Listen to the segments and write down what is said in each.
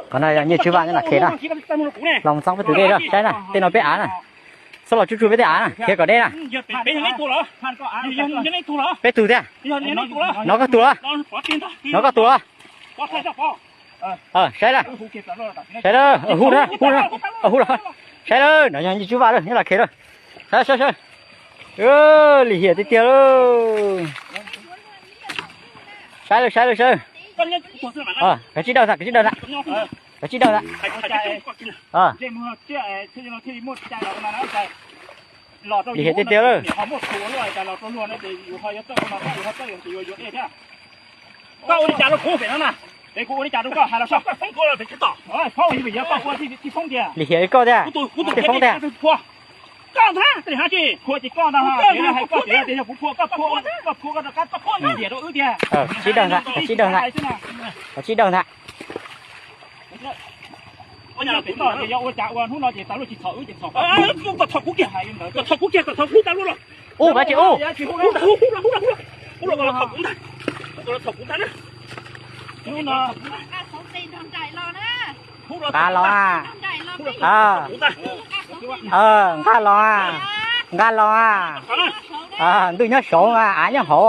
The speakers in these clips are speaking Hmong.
Qhov no yog Nyiaj Tswb Vaj nyob Las Khes na. Los mus txeeb peb tus dej na, saib na, tej no peb av na. Txhob los tsuj tsuj peb tej av na, khiav kom deb na. Peb tug thiab. No koj tus los? No koj tus los? Saib na. Saib na, hu na, hu na, hu los. Saib na, no yog Nyiaj Tswb Vaj lawm, nyob Las Khes lawm. Saib, saib, saib. Lim hiam tiag tiag lawm. Saib lawm, saib lawm, saib. Kav tsij dawj ntag, kav tsij dawj ntag. Kav tsij dawj ntag. Lim hiam tiag tiag lawm. Lim hiam li koj tiag. Tej foob tiag. Kav tsij dawj ntag, kav tsij dawj ntag. Kav tsij dawj ntag. Ub, kav tsij ub. Nqa los a. Nqa los a. Nqa los a. Ntuj nyob saud, av nyob hauv.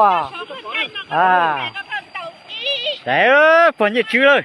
Saib, puag Nyiaj Tswb lawm.